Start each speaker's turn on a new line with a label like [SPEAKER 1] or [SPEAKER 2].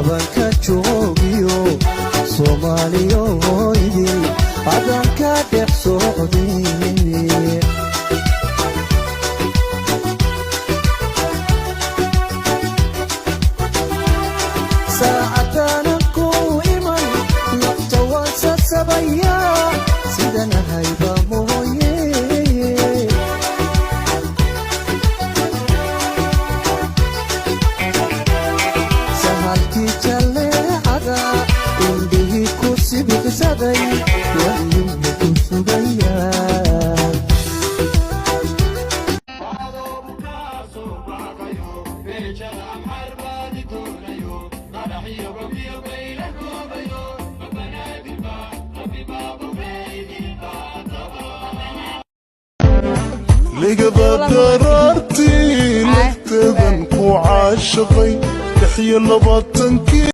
[SPEAKER 1] Labanka joogiyo Soomaaliyo idil adaan ka dhex socday. Saacadaanan ku iman, nafta waan sasabayaa, sidan ahayba mooye. Sahalkii jalleecada, indhihii ku sibiqsaday, wayuuna ku sugayaa.
[SPEAKER 2] Ligada daraartii nafteedan ku caashaqay 26-kii.